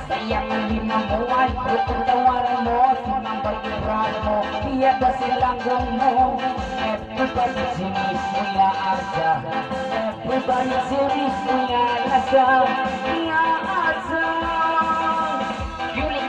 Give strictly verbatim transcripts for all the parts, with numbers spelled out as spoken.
Sayang in lima mu, ay, bukun tawaran mu, simang baliran mu, tiada silanggung mu. Everybody Jimmy, Kuya Arja. Everybody Jimmy, Kuya Arja. Kuya Arja. Yuli.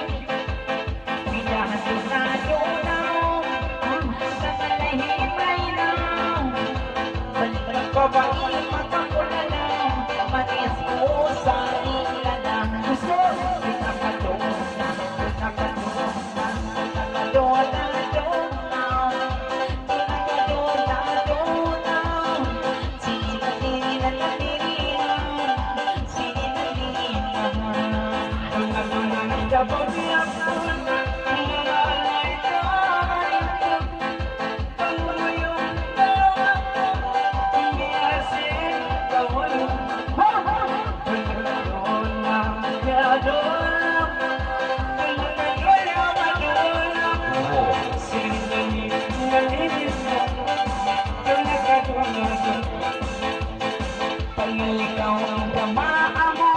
Pangaligaw in jamaa mu,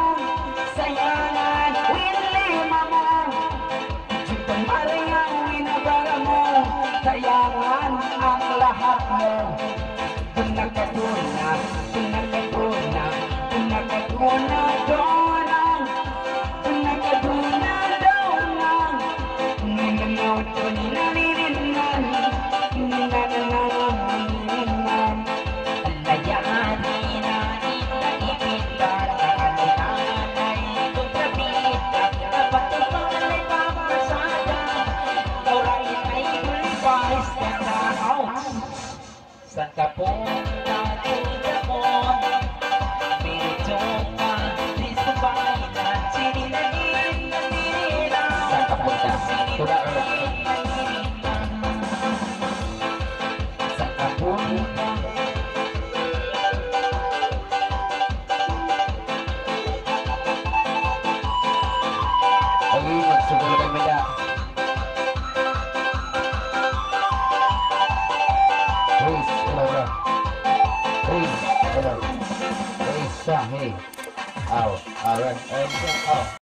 sayangan in lima mu. Juta mariang in abara mu, sayangan ang lahat mu. Dun nakaduna, dun nakaduna, dun nakaduna, duna. Dun nakaduna, duna. Ninanaw, dun, ninanininan. Ninananaw, ninininan. Subul kami da. Please, ano na? Please, ano? Please, siya, hey. Aw, aran, aran, aw.